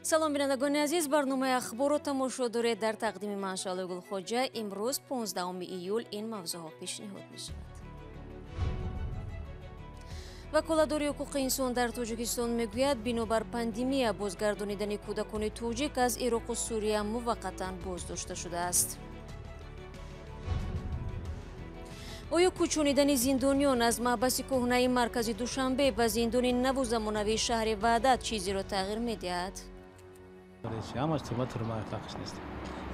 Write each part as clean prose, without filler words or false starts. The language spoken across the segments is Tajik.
Салом, бинандагони азиз, барномаи ахборро тамошо доред. Дар тақдими ман Шаълои Гулхоҷа имрӯз 15 июл ин мавзӯъҳо пешниҳод мешавад. Ваколатдори ҳуқуқи инсон дар Тоҷикистон мегӯяд, бинобар пандемия бозгардонидани кӯдакони тоҷик аз Ироқу Сурия муваққатан боздошта шудааст. Оё кӯчонидани зиндониён аз маҳбаси кӯҳнаи маркази Душанбе ба зиндони наву замонавии шаҳри Ваҳдат чизеро тағйир медиҳад? Ҳамаш турма турма, фарқш нест.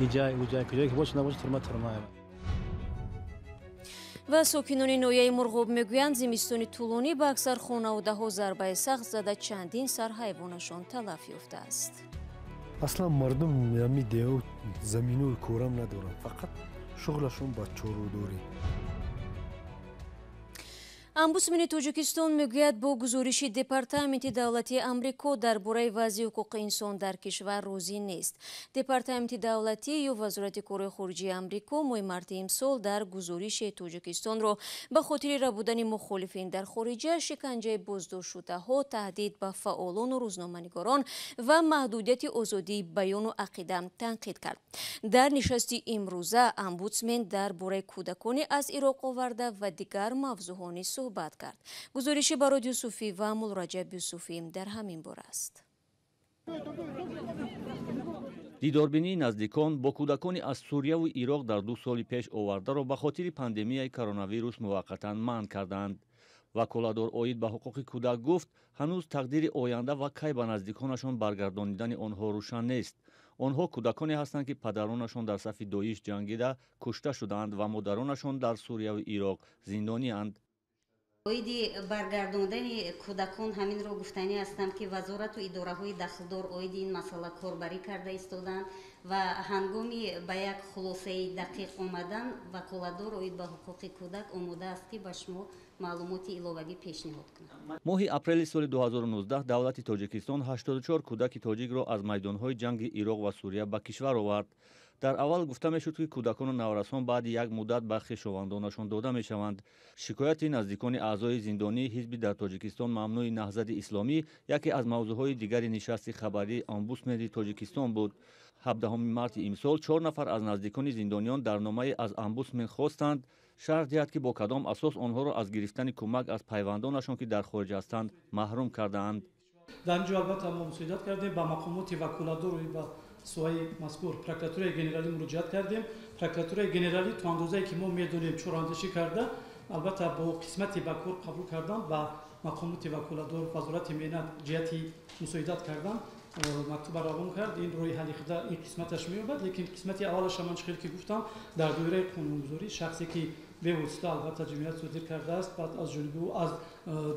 Иҷай, уҷай, куҷое ки боша набоша, турма турма. Ва сокинони ноҳияи Мурғоб мегӯянд, зимистони тӯлонӣ ба аксар хонаводаҳо зарбаи сахт зада, чандин сар ҳайвонашон талаф ёфтааст. Аслан мардум ами деҳу замину корам надоранд, фақат шуғлашон ба чорудорӣ. Омбудсмени Тоҷикистон мегӯяд, бо гузориши Департаменти давлатии Амрико дар бораи вазъи ҳуқуқи инсон дар кишвар розӣ нест. Департаменти давлатӣ ё Вазорати корҳои хориҷии Амрико моҳи марти имсол дар гузориши Тоҷикистонро ба хотири рабудани мухолифин дар хориҷа, шиканҷаи боздоштшудаҳо, таҳдид ба фаъолону рӯзноманигорон ва маҳдудияти озодии баёну ақида танқид кард. Дар нишасти имрӯза омбудсмен дар бораи кӯдакони аз Ироқ оварда ва дигар мавзӯъҳо низ суҳбат кард. Гузориши Барод Юсуфӣ ва Мулраҷаб Юсуфӣ дар ҳамин бора аст. Дидорбинии наздикон бо кӯдакони аз Сурияву Ироқ дар 2 соли пеш овардаро ба хотири пандемияи коронавирус муваққатан манъ карданд. Ваколатдор оид ба ҳуқуқи кӯдак гуфт, ҳанӯз тақдири оянда ва кай ба наздиконашон баргардонидани онҳо рӯшан нест. Онҳо кӯдаконе ҳастанд, ки падаронашон дар сафи Доиш ҷангида кушта шудаанд ва модаронашон дар Сурияву Ироқ зиндонианд. Оиди баргардондани кӯдакон ҳаминро гуфтанӣ ҳастам, ки вазорату идораҳои дахлдор оиди ин масъала корбарӣ карда истодаанд ва ҳангоми ба як хулосаи дақиқ омадан ваколатдор оид ба ҳуқуқи кӯдак омода аст, ки ба шумо маълумоти иловагӣ пешниҳод кунад. Моҳи апрели соли 2019 давлати Тоҷикистон 84 кӯдаки тоҷикро аз майдонҳои ҷанги Ироқ ва Сурия ба кишвар овард. Дар аввал гуфта мешуд, ки кӯдакону наврасон баъди як муддат ба хешовандонашон дода мешаванд. Шикояти наздикони аъзои зиндонии ҳизби дар Тоҷикистон мамнӯи Наҳзати исломӣ яке аз мавзӯъҳои дигари нишасти хабарии омбудсмени Тоҷикистон буд. 17 марти имсол 4 нафар аз наздикони зиндониён дар номае аз омбудсмен хостанд шарҳ диҳад, ки бо кадом асос онҳоро аз гирифтани кӯмак аз пайвандонашон, ки дар хориҷ ҳастанд, маҳрум кардаанд. Дар ин ҷо албатта мо мусоидат кардем ба мақомоти ваколатдор ба соҳаи мазкур, прокуратураи генералӣ муроҷиат кардем. Прокуратураи генералӣ то андозае ки мо медонем чораандешӣ карда, албатта бо қисмати ба кор қабул кардан ба мақомоти ваколатдор Вазорати меҳнат ҷиҳати мусоидат кардан мактуба равон кард. Ин роҳи ҳалли худа ин қисматаш меёбад, лекин қисмати аввалаша ман чӣ хел ки гуфтам, дар доираи қонунгузорӣ шахсе ки бевосита албатта ҷиноят содир кардааст, баъд аз ҷониби ӯ аз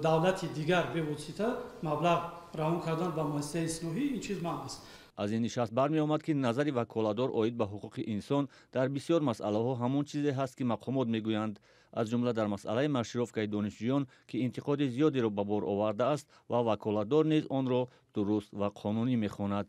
давлати дигар бевосита маблағ равон кардан ба муассисаи ислоҳӣ ин чиз манъ аст. Аз ин нишаст бармеомад, ки назари ваколатдор оид ба ҳуқуқи инсон дар бисёр масъалаҳо ҳамон чизе ҳаст, ки мақомот мегӯянд, аз ҷумла дар масъалаи маршировкаи донишҷӯён, ки интиқоди зиёдеро ба бор овардааст ва ваколатдор низ онро дуруст ва қонунӣ мехонад.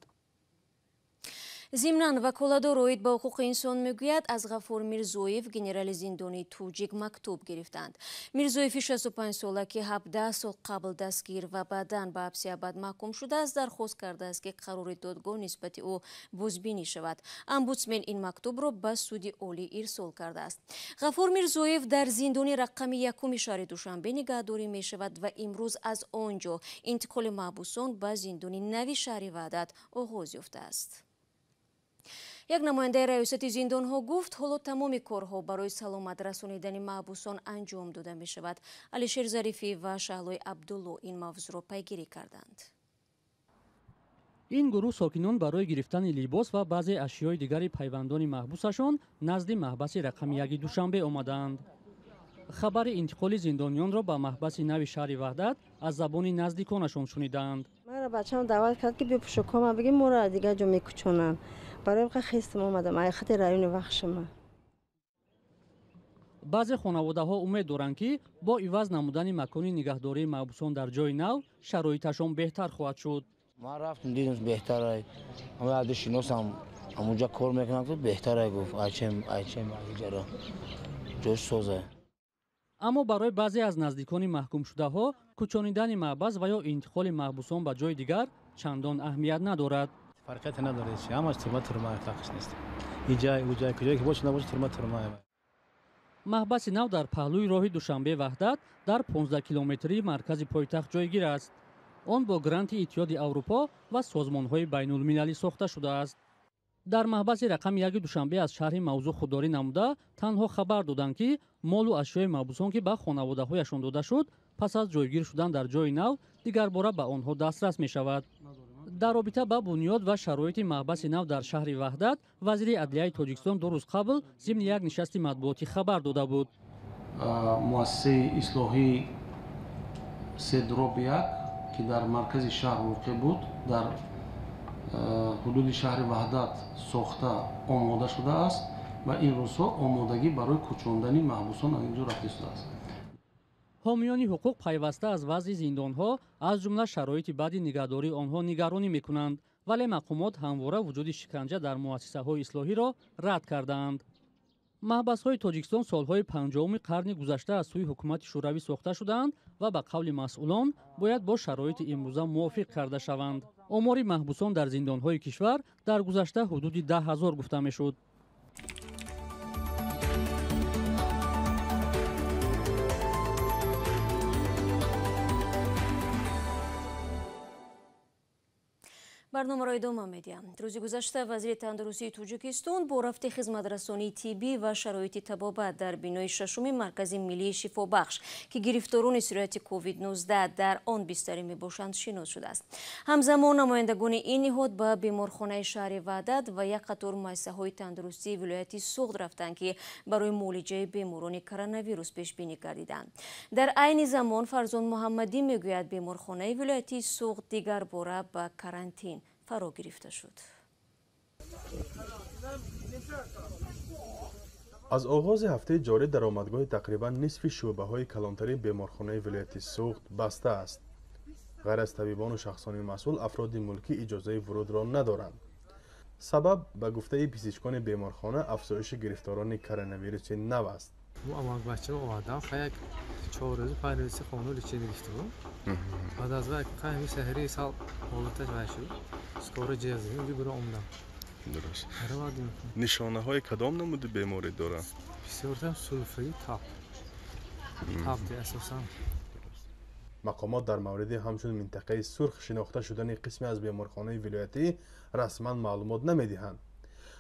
Зимнан ваколатдор оид ба ҳуқуқи инсон мегӯяд, аз Ғафур Мирзоев, генерали зиндонии тоҷик, мактуб гирифтанд. Мирзоеви 65-сола, ки 17 сол қабл дастгир ва баъдан ба ҳабси абад маҳкум шудааст, дархост кардааст, ки қарори додгоҳ нисбати ӯ бозбинӣ шавад. Омбудсмен ин мактубро ба суди олӣ ирсол кардааст. Ғафур Мирзоев дар зиндони рақами 1 шаҳри Душанбе нигаҳдорӣ мешавад ва имрӯз аз он ҷо интиқоли маҳбусон ба зиндони нави шаҳри Ваҳдат оғоз ёфтааст. Як намояндаи раёсати зиндонҳо гуфт, ҳоло тамоми корҳо барои саломат расонидани маҳбусон анҷом дода мешавад. Алишер Зарифӣ ва Шаҳлои Абдулло ин мавзӯъро пайгирӣ карданд. Ин гурӯҳ сокинон барои гирифтани либос ва баъзе ашёи дигари пайвандони маҳбусашон назди маҳбаси рақами 1 Душанбе омадаанд. Хабари интиқоли зиндониёнро ба маҳбаси нави шаҳри Ваҳдат аз забони наздиконашон шунидаанд. Маро бачаам даъват кард, ки бипӯшокома бигем, моро дигар ҷо мекӯчонанд. Барои ин хестам омадам, ай хати райони Вахшима. Баъзе хонаводаҳо умед доранд, ки бо иваз намудани макони нигаҳдории маҳбусон дар ҷои нав шароиташон беҳтар хоҳад шуд. Ман рафтам, дидам беҳтарай. Ҳамаи шиносам ҳамонҷа кор мекунанд, беҳтарай гуфт, айчем айчем иҷара ҷош соза. Аммо барои баъзе аз наздикони маҳкумшудаҳо кӯчонидани маҳбас ва ё интиқоли маҳбусон ба ҷои дигар чандон аҳамият надорад. Фарқияте надорад, ҳамаш турма турма, фарқш нест. Иҷай, уҷай, куҷое ки бошад набошад, турма турма. Маҳбаси нав дар паҳлӯи роҳи Душанбе Ваҳдат дар 15 километрии маркази пойтахт ҷойгир аст. Он бо гранти Иттиҳоди Аврупо ва созмонҳои байнулмилалӣ сохта шудааст. Дар маҳбаси рақами 1 Душанбе аз шарҳи мавзӯъ худдорӣ намуда, танҳо хабар доданд, ки молу ашёи маҳбусон, ки ба хонаводаҳояшон дода шуд, пас аз ҷойгир шудан дар ҷои нав дигарбора ба онҳо дастрас мешавад. Дар робита ба бунёд ва шароити маҳбаси нав дар шаҳри Ваҳдат, вазири адлияи Тоҷикистон 2 рӯз қабл зимни як нишасти матбуотӣ хабар дода буд. Муассисаи ислоҳии 3/1, ки дар маркази шаҳр воқеъ буд, дар ҳудуди шаҳри Ваҳдат сохта омода шудааст ва ин рӯзҳо омодагӣ барои кӯчондани маҳбусон аз инҷо рафта истодааст. Ҳомиёни ҳуқуқ пайваста аз вазъи зиндонҳо, аз ҷумла шароити баъди нигаҳдории онҳо нигаронӣ мекунанд, вале мақомот ҳамвора вуҷуди шиканҷа дар муассисаҳои ислоҳиро рад кардаанд. Маҳбасҳои Тоҷикистон солҳои 50-уми қарни гузашта аз сӯи ҳукумати Шӯравӣ сохта шудаанд ва ба қавли масъулон бояд бо шароити имрӯза мувофиқ карда шаванд. Омори маҳбусон дар зиндонҳои кишвар дар гузашта ҳудуди 10 ҳазор гуфта мешуд. Барномаро идома медиҳам. Рӯзи гузашта вазири тандурустии Тоҷикистон бо рафти хизматрасонии тиббӣ ва шароити табобат дар бинои шашуми маркази миллии шифобахш, ки гирифторони сирояти COVID-19 дар он бистарӣ мебошанд, шинос шудааст. Ҳамзамон намояндагони ин ниҳод ба беморхонаи шаҳри Ваҳдат ва як қатор муассисаҳои тандурустии вилояти Суғд рафтанд, ки барои муолиҷаи беморони коронавирус пешбинӣ гардиданд. Дар айни замон Фарзон Муҳаммадӣ мегӯяд, беморхонаи вилояти Суғд дигарбора ба карантин фаро гирифта шуд. Аз оғози ҳафтаи ҷорӣ даромадгоҳи тақрибан нисфи шӯъбаҳои калонтарин беморхонаи вилояти Суғд баста аст. Ғайр аз табибону шахсони масъул, афроди мулкӣ иҷозаи вурудро надоранд. Сабаб, ба гуфтаи пизишкони беморхона, афзоиши гирифторони коронавируси нав аст. Бачаро овардам, як 4 рӯз 5 рӯзи хона лечение гирифта буд. Баъд аз вай ҳамин саҳари сал ҳолаташ вай шуд. Скоро ҷиҳаз инҷо бура омдам. Дуруст. Нишонаҳои кадом намуди беморӣ дорад? Бисёртар сулфаи таб. Таб асосан. Мақомот дар мавриди ҳамчун минтақаи сурх шинохта шудани қисме аз беморхонаи вилоятӣ расман маълумот намедиҳанд.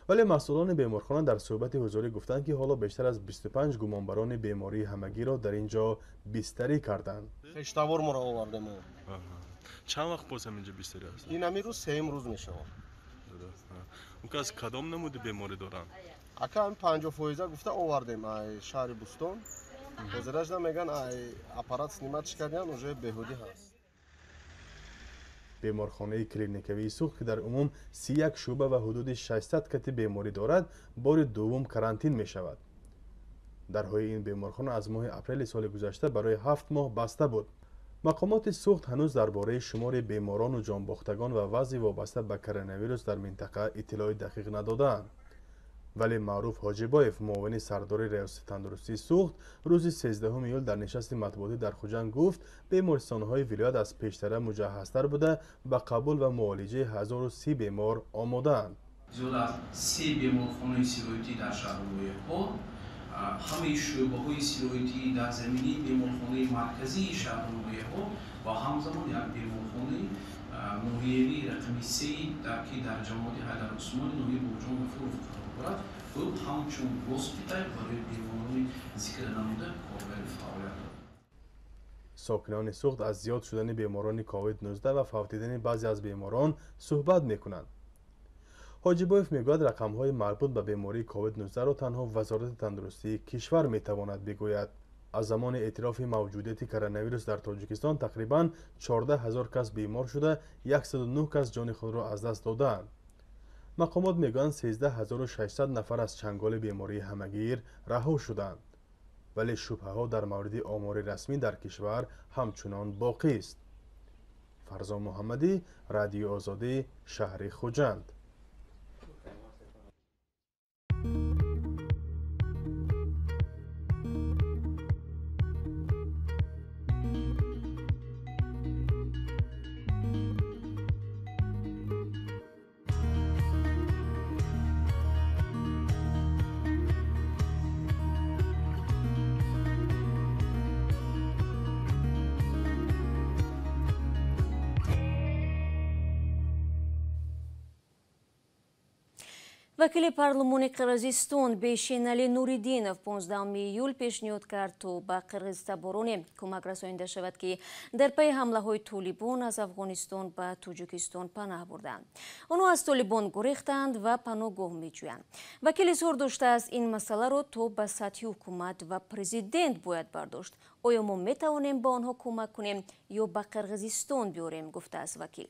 Вале масъулони беморхона дар суҳбати ҳузурӣ гуфтанд, ки ҳоло бештар аз 25 гумонбарони бемории ҳамагиро дар ин ҷо бистарӣ карданд. Хештавор моро овардем. Чанд вақт боз ҳаминҷо бистарӣ аст? Ин ҳамин рӯз сеюм рӯз мешавад. Он кас кадом намуди беморӣ доранд? Ака ҳамин 50% гуфта овардем ай шаҳри Бӯстон. Ҳозирашда меган ай аппарат снимать кардян, уже беҳудӣ ҳаст. Беморхонаи клиникавии Суғд, ки дар умум 31 шӯъба ва ҳудуди 600 кати беморӣ дорад, бори дуввум карантин мешавад. Дарҳои ин беморхона аз моҳи апрели соли гузашта барои 7 моҳ баста буд. Мақомоти Суғд ҳанӯз дар бораи шумори беморону ҷонбохтагон ва вазъи вобаста ба коронавирус дар минтақа иттилои дақиқ надодаанд. Вале Маъруф Ҳоҷибоев, муовини сардори раёсати тандурустии Суғд, рӯзи 13 июл дар нишасти матбуотӣ дар Хуҷанд гуфт, бемористонҳои вилоят аз пештара муҷаҳҳазтар буда, ба қабул ва муолиҷаи 1030 бемор омодаанд. Зиёд аз 3 беморхонаи сироятӣ дар шаҳру ноҳияҳо, ҳамаи шӯъбаҳои сироятӣ дар заминаи беморхонаи марказии шаҳру ноҳияҳо ва ҳамзамон як беморхонаи ноҳиявии рақами 3, ки дар ҷамоати Ҳайдар Усмони ноҳияи Бобоҷон Ғафуров қарор дорад, ӯ ҳамчун госпитал барои беморони зикрнамуда коргари фаъолият дорад. Сокинони Суғд аз зиёд шудани беморони COVID-19 ва фавтидани баъзе аз беморон суҳбат мекунанд. Ҳоҷибоев мегӯяд, рақамҳои марбут ба бемории COVID-19-ро танҳо Вазорати тандурустии кишвар метавонад бигӯяд. Аз замони эътирофи мавҷудияти коронавирус дар Тоҷикистон тақрибан 14 ҳазор кас бемор шуда, 109 кас ҷони худро аз даст додаанд. Мақомот мегӯянд, 13600 нафар аз чанголи бемории ҳамагир раҳо шуданд. Вале шубҳаҳо дар мавриди омори расмӣ дар кишвар ҳамчунон боқист. Фарзон Муҳаммадӣ, Радиои Озодӣ, шаҳри Хуҷанд. Вакили парлумони Қирғизистон Бейшенали Нуриддинов 15 июл пешниҳод кард, то ба қирғизтабороне кӯмак расонида шавад, ки дар пайи ҳамлаҳои толибон аз Афғонистон ба Тоҷикистон паноҳ бурданд. Онҳо аз толибон гурехтанд ва паноҳгоҳ меҷӯянд. Вакил изҳор доштааст, ин масъаларо то ба сатҳи ҳукумат ва президент бояд бардошт. Оё мо метавонем ба онҳо кӯмак кунем ё ба Қирғизистон биёрем, гуфтааст вакил.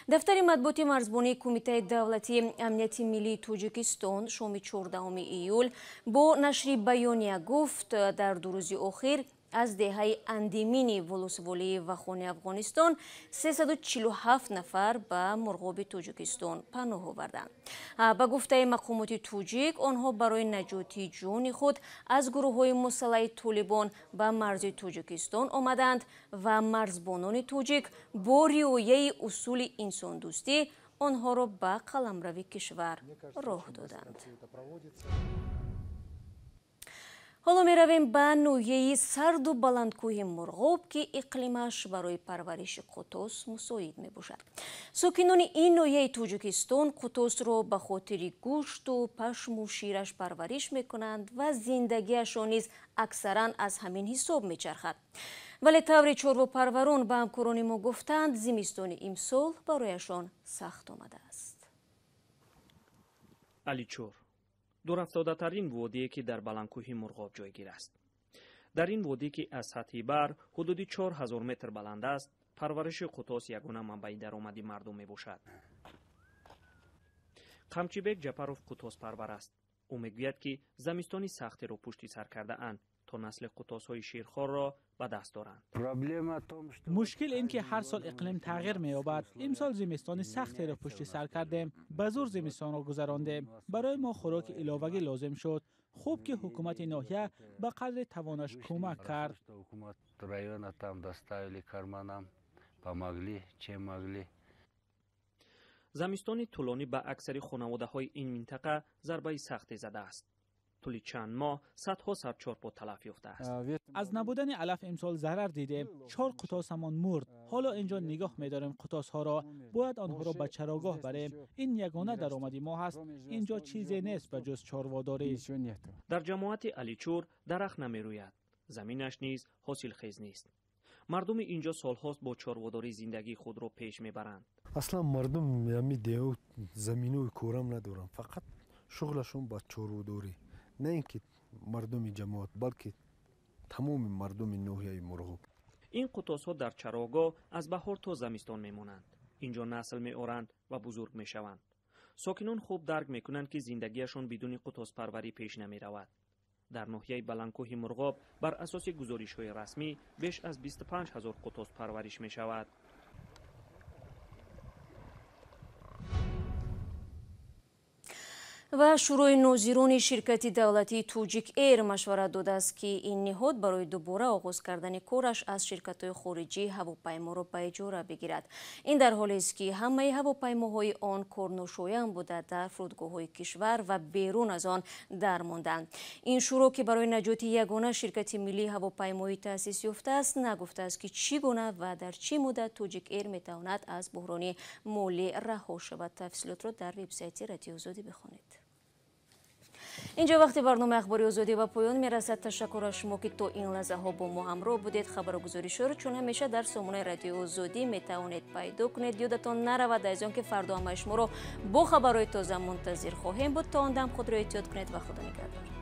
Дафтари матбуоти марзбонии Кумитаи давлатии амнияти миллии Тоҷикистон шоми 14 июл бо нашри баёния гуфт, дар 2 рӯзи охир аз деҳаи Андимини волусволии Вахони Афғонистон 347 нафар ба Мурғоби Тоҷикистон паноҳ оварданд. Ба гуфтаи мақомоти тоҷик, онҳо барои наҷоти ҷони худ аз гурӯҳҳои мусаллаҳи толибон ба марзи Тоҷикистон омаданд ва марзбонони тоҷик бо риояи усули инсондӯстӣ онҳоро ба қаламрави кишвар роҳ доданд. Ҳоло меравем ба ноҳияи сарду баландкӯҳи Мурғоб, ки иқлимаш барои парвариши қутос мусоид мебошад. Сокинони ин ноҳияи Тоҷикистон қутосро ба хотири гӯшту пашму шираш парвариш мекунанд ва зиндагиашон низ аксаран аз ҳамин ҳисоб мечархад. Вале таври чорвопарварон ба ҳамкорони мо гуфтанд, зимистони имсол барояшон сахт омадааст. Аличур дурафтодатарин водие ки дар баландкӯҳи Мурғоб ҷойгир аст. Дар ин водӣ, ки аз сатҳи баҳр ҳудуди 4000 метр баланд аст, парвариши қутос ягона манбаи даромади мардум мебошад. Қамчибек Ҷапаров қутоспарвар аст. Ӯ мегӯяд, ки замистони сахтеро пушти сар кардаанд, то насли қутосҳои ширхорро ба даст доранд. Мушкил ин ки ҳар сол иқлим тағйир меёбад. Имсол зимистони сахтеро пушти сар кардем, ба зур зимистонро гузарондем. Барои мо хӯроки иловагӣ лозим шуд. Хуб ки ҳукумати ноҳия ба қадри тавонаш кӯмак кард. Замистони тӯлонӣ ба аксари хонаводаҳои ин минтақа зарбаи сахте задааст. Тӯли чанд моҳ садҳо сар чорпо талаф ёфтааст. Аз набудани алаф имсол зарар дидем. 4 қутосамон мурд. Ҳоло инҷо нигоҳ медорем қутосҳоро. Бояд онҳоро ба чарогоҳ барем. Ин ягона даромади мо ҳаст. Инҷо чизе нест ба ҷуз чорводорӣ. Дар ҷамоати Аличур дарахт намерӯяд. Заминаш низ ҳосилхез нест. Мардуми инҷо солҳост бо чорводорӣ зиндагии худро пеш мебаранд. Аслан мардум ҳами деҳу замину корам надоранд, фақат шуғлашон ба чорводорӣ. На ин ки мардуми ҷамоат, балки тамоми мардуми ноҳияи Мурғоб. Ин қутосҳо дар чарогоҳ аз баҳор то замистон мемонанд. Инҷо насл меоранд ва бузург мешаванд. Сокинон хуб дарк мекунанд, ки зиндагиашон бидуни қутоспарварӣ пеш намеравад. Дар ноҳияи баландкӯҳи Мурғоб бар асоси гузоришҳои расмӣ беш аз 25 000 қутос парвариш мешавад. Ва шӯрои нозирони ширкати давлатии Тоҷик Эйр машварат додааст, ки ин ниҳод барои дубора оғоз кардани кораш аз ширкатҳои хориҷӣ ҳавопайморо ба иҷора бигирад. Ин дар ҳолест, ки ҳамаи ҳавопаймоҳои он корношоям буда дар фурудгоҳҳои кишвар ва берун аз он дармонданд. Ин шӯро, ки барои наҷоти ягона ширкати миллии ҳавопаймоӣ таъсис ёфтааст, нагуфтааст, ки чӣ гуна ва дар чӣ муддат Тоҷик Эйр метавонад аз буҳрони молӣ раҳо шавад. Тафсилотро дар вебсайти Радиои Озодӣ бихонед. Инҷо вақти барномаи Ахбори Озодӣ ба поён мерасад. Ташаккур аз шумо, ки то ин лаҳзаҳо бо мо ҳамроҳ будед. Хабару гузоришҳоро чун ҳамеша дар сомонаи Радиои Озодӣ метавонед пайдо кунед. Ёдатон наравад, аз он ки фардо ҳамаи шуморо бо хабарҳои тоза мунтазир хоҳем буд. То он дам худро эҳтиёт кунед ва Худо нигаҳдор.